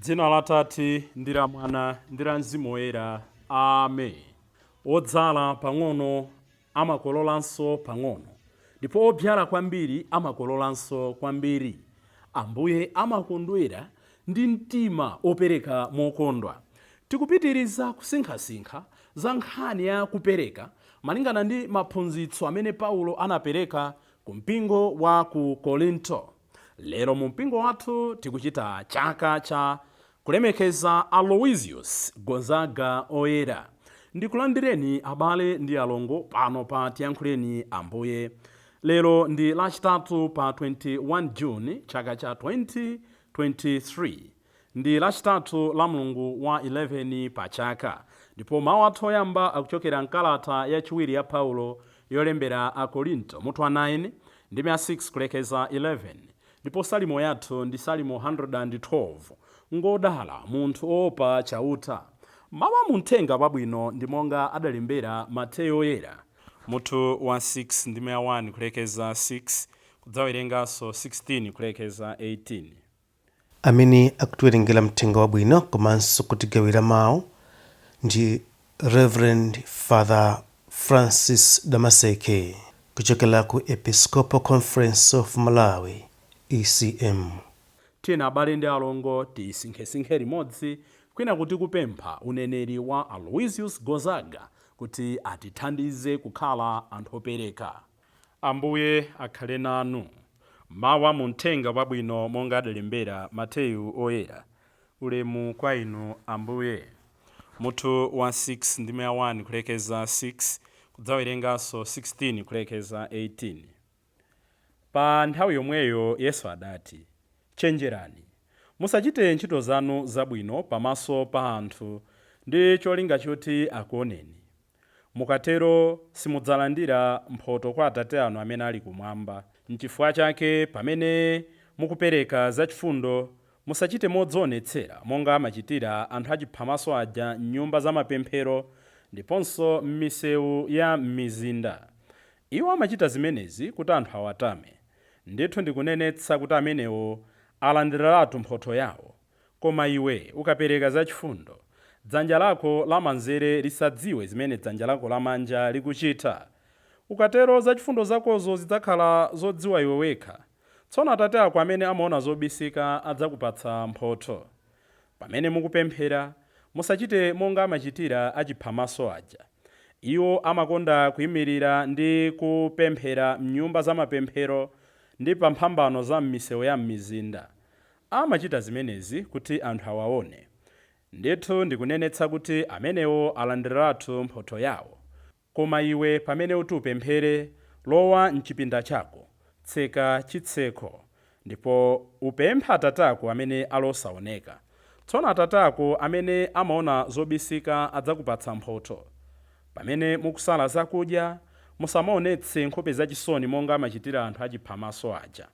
Dzina la Atate ndi la Mwana ndi la Mzimu Woyera. Amen. Wodzala pang'ono amakololanso pang'ono, ndipo obzala kwambiri amakololanso kwambiri. Ambuye amakondwera ndi mtima opereka mokondwa. Tikupitiriza kusinkhasinkha za nkhani ya kupereka malingana ndi maphunzitso amene Paulo anapereka ku mpingo wa ku Korinto. Lero mu mpingo wathu tikuchita chaka cha kulemekeza Aloysius Gonzaga Oyera. Ndikulandireni abale ndi alongo pano pa Tiyankhuleni Ambuye. Lero ndi Lachitatu pa 21 June chaka cha 2023. Ndi Lachitatu la mlungu wa 11 pa chaka. Ndipo mawu athu oyamba akuchokera mkalata yachiwiri ya Paulo yolembera Akorinto, mutu wa 9, ndime ya 6 kulekeza 11. Ndipo salimo yathu ndi Salimo 112, Ngodala munthu oopa Chauta. Mawu a mu Mthenga Wabwino ndi monga adalembera Mateyo Oyera, mutu wa 6, ndime ya 1 kulekeza 6, kudzawerenganso 16 kulekeza 18. Amene akutiwerengera Mthenga Wabwino komanso kutigawira mawu ndi Reverend Father Francis Damaseke kuchokera ku Episcopal Conference of Malawi, ECM. Tiyeni abale ndi alongo tisinkhesinkhe limodzi kwina kuti kupempha uneneri wa Aloysius Gonzaga kuti atithandize kukhala anthu opereka. Ambuye akhale nanu. Mawu a mu Mthenga Wabwino monga adalembera Mateyu Oyera. Ulemu kwa inu Ambuye. Mutu wa 6, ndime ya 1 kulekeza 6, kudzawerenganso 16 kulekeza 18. Pa nthawi yomweyo Yesu adati, Chenjerani, musachite ntchito zanu zabwino pamaso pa anthu ndi cholinga choti akuoneni. Mukatero simudzalandira mphoto kwa Atate anu amene ali kumwamba. N'chifukwa chake pamene mukupereka zachifundo, musachite modzionetsera monga amachitira anthu achiphamaso aja m'nyumba zamapemphero ndiponso m'misewu ya m'mizinda. Iwo amachita zimenezi kuti anthu awatame. Ndithu ndikunenetsa kuti amenewo alandiriratu mphotho yawo. Koma iwe ukapereka zachifundo, dzanja lako lamanzere lisadziwe zimene dzanja lako lamanja likuchita. Ukatero zachifundo zakozo zidzakhala zodziwa iwe wekha. Tsono Atate ako amene amaona zobisika adzakupatsa mphotho. Pamene mukupemphera, musachite monga amachitira achiphamaso aja. Iwo amakonda kuimirira ndi kupemphera m'nyumba zamapemphero ndi pa mphambano za m'misewu ya m'mizinda. Amachita zimenezi kuti anthu awaone. Ndithu ndikunenetsa kuti amenewo alandiriratu mphotho yawo. Koma iwe pamene uti upemphere, lowa m'chipinda chako, tseka chitseko, ndipo upemphe Atate ako amene ali osaoneka. Tsono Atate ako amene amaona zobisika adzakupatsa mphotho. Pamene mukusala zakudya, musamaonetse nkhope zachisoni monga amachitira anthu achiphamaso aja.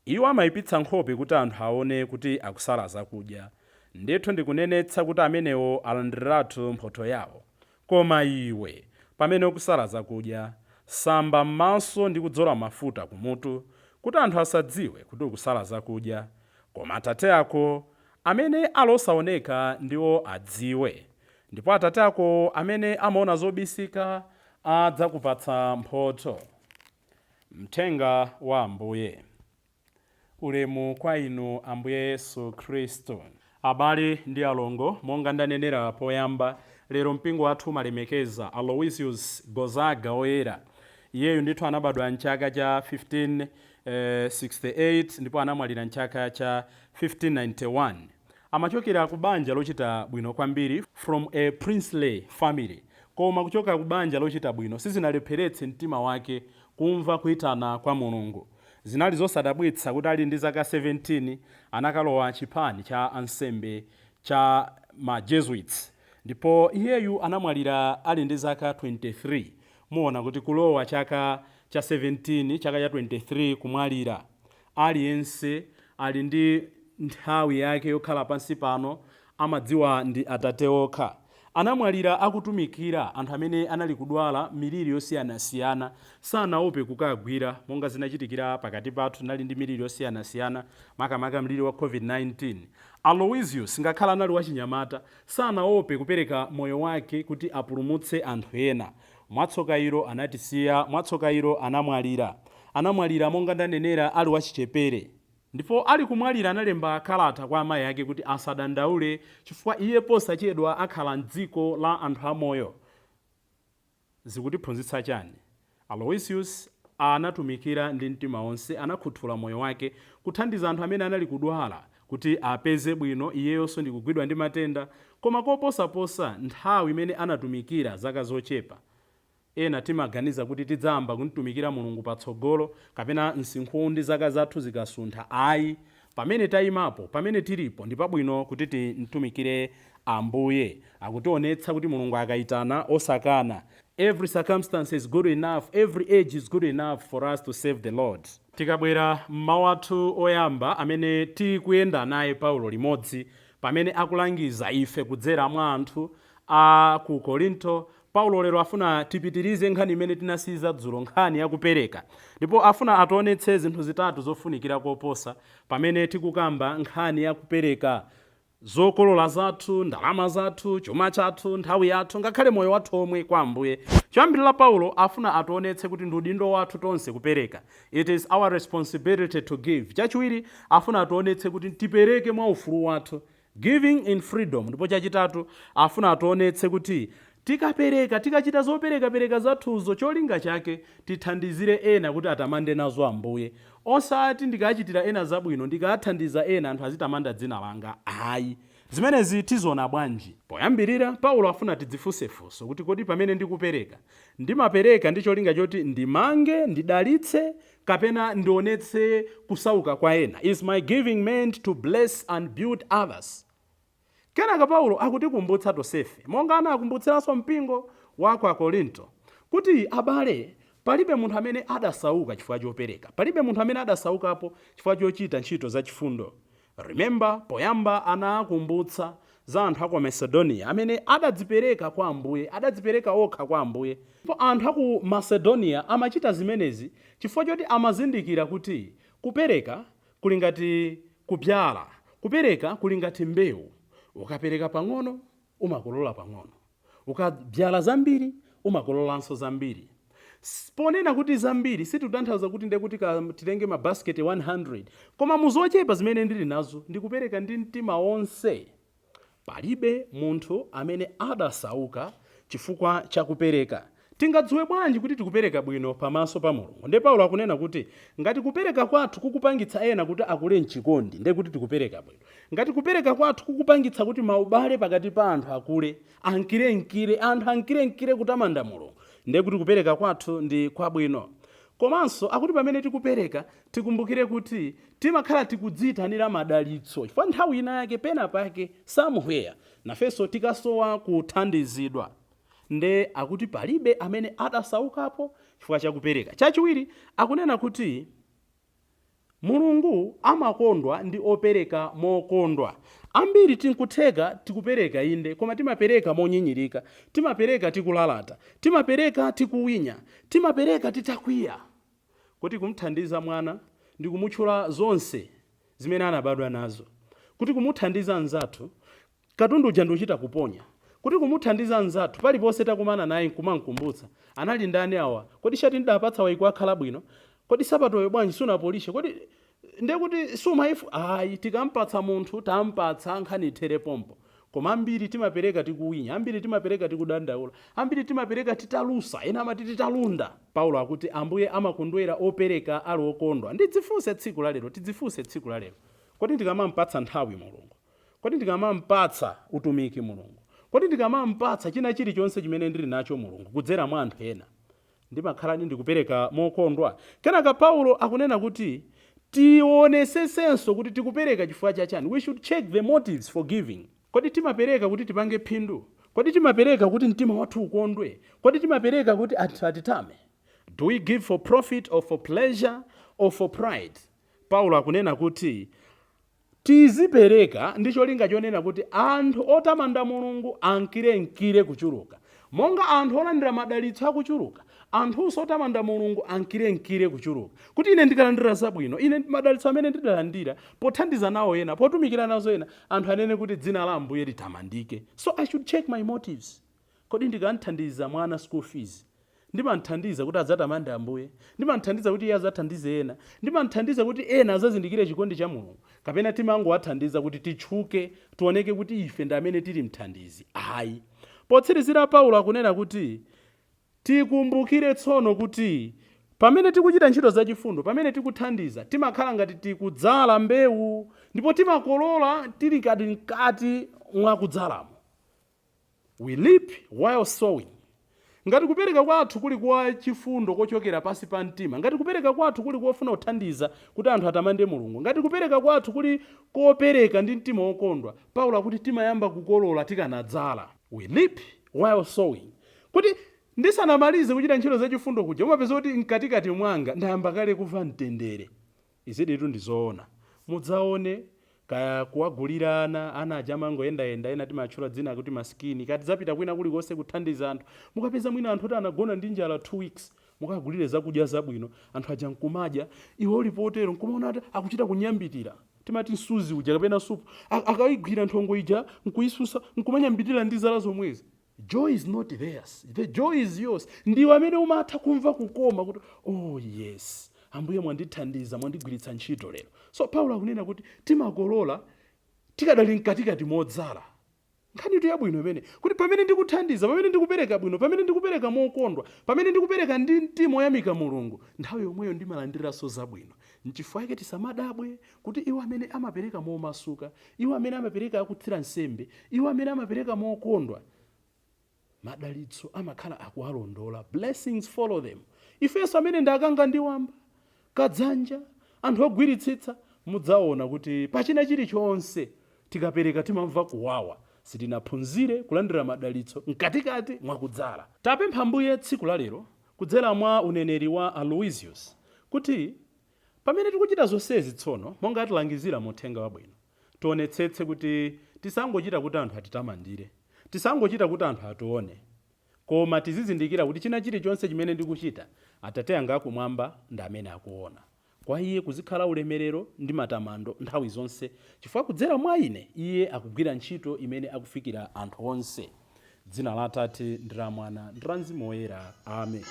Iwo amaipitsa nkhope kuti anthu aone kuti akusala zakudya. Ndithu ndikunenetsa kuti amenewo alandiriratu mphotho yawo. Koma iwe, pamene ukusala zakudya, samba m'maso ndi kudzola mafuta kumutu, kuti anthu asadziwe kuti ukusala zakudya, koma Atate ako amene ali osaoneka ndiwo adziwe. Ndipo Atate ako amene amaona zobisika adzakupatsa mphotho. Mthenga wa Ambuye. Ulemu kwa inu Ambuye Yesu Khristu. Abale ndi alongo, monga ndanenera poyamba, lero mpingo wathu umalemekeza Aloysius Gonzaga Oyera. Iyeyu ndithu anabadwa mchaka cha 1568 ndipo anamwalira mchaka cha 1591. Amachokera ku banja lochita bwino kwambiri, from a princely family. Koma kuchoka ku banja lochita bwino sizinalepheretse mtima wake kumva kuitana kwa Mulungu. Zinali zosadabwitsa kuti ali ndi zaka 17 anakalowa chipani cha ansembe cha ma Jesuits ndipo iyeyu anamwalira ali ndi zaka 23. Muona kuti kulowa chaka cha 17, chaka cha 23 kumwalira. Aliyense ali ndi nthawi yake yokhala pansi pano, amadziwa ndi Atate okha. Anamwalira akutumikira anthu amene anali kudwala miliri yosiyanasiyana. Sanaope kukagwira, monga zinachitikira pakati pathu, tinali ndi miliri yosiyanasiyana, makamaka mliri wa COVID-19. Aloysius, ngakhale anali wachinyamata, sanaope kupereka moyo wake kuti apulumutse anthu ena. Mwatsoka ilo anatisiya, mwatsoka ilo anamwalira. Anamwalira, monga ndanenera, ali wachichepere. Ndipo ali kumwalira analemba kalata kwa amayi ake kuti asadandaule, chifukwa iye posachedwa akhala mdziko la anthu amoyo. Zikutiphunzitsa chani? Aloysius anatumikira ndi mtima wonse, anakhuthula moyo wake kuthandiza anthu amene anali kudwala kuti apeze bwino, iyeyonso ndi kugwidwa ndi matenda. Koma koposaposa, nthawi imene anatumikira zaka zochepa. Ena timaganiza kuti tidzayamba kumtumikira Mulungu patsogolo, kapena msinkhu ndi zaka zathu zikasuntha. Ayi, pamene tayimapo, pamene tilipo, ndi pabwino kuti timtumikire Ambuye. Akutionetsa kuti Mulungu akayitana, osakana. Every circumstance is good enough, every age is good enough for us to serve the Lord. Tikabwera mmawu athu oyamba amene tikuyenda naye Paulo limodzi pamene akulangiza ife kudzera mwa anthu a ku Korinto, Paulo lero afuna tipitirize nkhani imene tinasiyiza dzulo, nkhani yakupereka. Ndipo afuna ationetse zinthu zitatu zofunikira koposa pamene tikukamba nkhani yakupereka zokolola zathu, ndalama zathu, chuma chathu, nthawi yathu, ngakhale moyo wathu omwe kwa Ambuye. Choyambirira, Paulo afuna ationetse kuti ndi udindo wathu tonse kupereka. It is our responsibility to give. Chachiwiri, afuna ationetse kuti tipereke mwa ufulu wathu, giving in freedom. Ndipo chachitatu, afuna ationetse kuti tikapereka, tikachita zoperekapereka zathuzo, cholinga chake tithandizire ena kuti atamande nazo Ambuye. Osati ndikachitira ena zabwino, ndikathandiza ena, anthu azitamanda dzina langa, ayi. Zimenezi tiziona bwanji? Poyambirira, Paulo afuna tidzifunsefunso kuti, kodi pamene ndikupereka, ndimapereka ndi cholinga choti ndimange, ndidalitse, kapena ndionetse kusauka kwa ena? Is my giving meant to bless and build others? Kenaka Paulo akutikumbutsa tonsefe, monga anakumbutsiranso mpingo wa ku Akorinto, kuti abale, palibe munthu amene adasauka chifukwa chopereka, palibe munthu amene adasaukapo chifukwa chochita ntchito zachifundo. Remember, poyamba anakumbutsa za anthu aku Macedonia amene adadzipereka kwa Ambuye, adadzipereka okha kwa Ambuye. Ndipo anthu aku Macedonia amachita zimenezi chifukwa choti amazindikira kuti kupereka kuli ngati kubyala, kupereka kuli ngati mbewu. Ukapereka pang'ono, umakolola pang'ono. Ukabyala zambiri, umakololanso zambiri. Ponena kuti zambiri, sitikutanthauza kuti ndekuti titenge mabasiketi 100, koma muzochepa zimene ndili nazo ndikupereka ndi mtima wonse. Palibe munthu amene adasauka chifukwa chakupereka. Tingadziwe bwanji kuti tikupereka bwino pamaso pa Mulungu? Ndiye Paulo akunena kuti ngati kupereka kwathu kukupangitsa ena kuti akule mchikondi, ndiye kuti tikupereka bwino. Ngati kupereka kwathu kukupangitsa kuti maubale pakati pa anthu akule, ankirenkire, anthu ankirenkire kutamanda Mulungu, ndiye kuti kupereka kwathu ndi kwabwino. Komanso akuti pamene tikupereka, tikumbukire kuti timakhala tikudziyitanira madalitso, chifukwa nthawi ina yake, pena pake, somewhere, nafenso tikasowa kuthandizidwa. Nde akuti palibe amene adasaukapo chifukwa chakupereka. Chachiwiri, akunena kuti Mulungu amakondwa ndi opereka mokondwa. Ambiri tinkutheka tikupereka inde, koma timapereka monyinyirika, timapereka tikulalata, timapereka tikuwinya, timapereka titakwiya. Kuti kumthandiza mwana ndi kumutchula zonse zimene anabadwa nazo, kuti kumuthandiza mnzathu katundu uja ndikuchita kuponya, kuti kumuthandiza mnzathu paliponse takumana naye nkumamkumbutsa, "Anali ndani awa? Kodi shati ndidapatsa waiko akhala bwino? Kodi sapatoyo bwanji sunapolishe? Kodi ndiye kuti sumaifu?" Ayi, tikampatsa munthu, tampatsa, nkhani ithere pompo. Koma ambiri timapereka tikuwinya, ambiri timapereka tikudandaula, ambiri timapereka titalusa, ena amati titalunda. Paulo akuti Ambuye amakondwera opereka ali okondwa. Ndidzifunse tsiku lalero, tidzifunse tsiku lalero, kodi ndikamampatsa nthawi Mulungu, kodi ndikamampatsa utumiki Mulungu, kodi ndikamampatsa china chilichonse chimene ndili nacho Mulungu kudzera mwa anthu ena, ndimakhaladi ndikupereka mokondwa? Kenaka Paulo akunena kuti tionesesenso kuti tikupereka chifukwa chachani. We should check the motives for giving. Kodi timapereka kuti tipange phindu? Kodi timapereka kuti mtima wathu ukondwe? Kodi timapereka kuti anthu atitame? Do we give for profit or for pleasure or for pride? Paulo akunena kuti Tizipereka ndi cholinga chonena kuti anthu otamanda Mulungu ankirenkire kuchuluka. Monga anthu olandira madalitso akuchuluka, anthunso otamanda Mulungu ankirenkire kuchuluka. Kuti ine ndikalandira zabwino, ine madalitso amene ndidalandira pothandiza nawo ena, potumikira nazo ena, anthu anene kuti dzina la Ambuye litamandike. So I should check my motives. Kodi ndikamthandiza mwana school fees, ndimamthandiza kuti adzatamande Ambuye? Ndimamthandiza kuti iye adzathandize ena? Ndimamthandiza kuti ena adzazindikire chikondi cha Mulungu? Kapena timangowathandiza kuti titchuke, tioneke kuti ife ndi amene tili mthandizi? Ayi. Potsirizira Paulo akunena kuti tikumbukire tsono kuti pamene tikuchita ntchito zachifundo, pamene tikuthandiza, timakhala ngati tikudzala mbewu ndipo timakolola tili kati mkati mwa kudzalamo. We reap while sowing. Ngati kupereka kwathu kuli kwa chifundo kochokera pansi pa mtima, ngati kupereka kwathu kuli kofuna kuthandiza kuti anthu atamande Mulungu, ngati kupereka kwathu kuli kopereka ndi mtima wokondwa, Paulo akuti timayamba kukolola tikanadzala. We reap while sowing. Kuti ndisanamalize kuchita ntchito zachifundo kuja, umapeza kuti mkatikati mwanga ndayamba kale kumva mtendere. Iziditu ndi zoona. Mudzaone kaya kuwagulira ana, ana aja amangoyendayenda, ena timatchula dzina kuti masikini, kaya tidzapita kwina kulikonse kuthandiza anthu, mukapeza mwina anthu oti anagona ndi njala 2 weeks, mukagulire zakudya zabwino, anthu aja nkumadya, iwe uli potero nkumaona ati akuchita kunyambitira, timati msuzi uja kapena supu, akayigwira nthongo ija nkuyisusa nkumanyambitira ndi zala zomwezi. Joy is not theirs, the joy is yours. Ndiwe amene umatha kumva kukoma kuti oh yes, Ambuye mwandithandiza, mwandigwiritsa ntchito lero. So Paulo akunena kuti timakolola tikadali mkatikati modzala. Nkhanitu yabwino imene kuti pamene ndikuthandiza, pamene ndikupereka bwino, pamene ndikupereka mokondwa, pamene ndikupereka ndi mtima woyamika Mulungu, nthawi yomweyo ndimalandiranso zabwino. Nchifukwa chake tisamadabwe kuti iwo amene amapereka momasuka, iwo amene amapereka akuthira nsembe, iwo amene amapereka mokondwa, madalitso amakhala akuwalondola. Blessings follow them. Ifenso amene ndakanga ndi wamba kadzanja, anthu ogwiritsitsa, mudzaona kuti pachina chilichonse tikapereka timamva kuwawa. Sitinaphunzire kulandira madalitso mkatikati mwakudzala. Tapempha Ambuye tsiku la lero kudzera mwa uneneri wa Aloysius kuti pamene tikuchita zonsezi tsono, monga atilangizira mu uthenga wabwino, tionetsetse kuti tisangochita kuti anthu atitamandire, tisangochita kuti anthu atione, koma tizizindikira kuti china chilichonse chimene ndikuchita, Atate anga akumwamba ndi amene akuona. Kwa iye kuzikhala ulemerero ndi matamando nthawi zonse, chifukwa kudzera mwa ine iye akugwira ntchito imene akufikira anthu onse. Dzina la Atate ndi la Mwana ndi la Mzimu Woyera. Amen.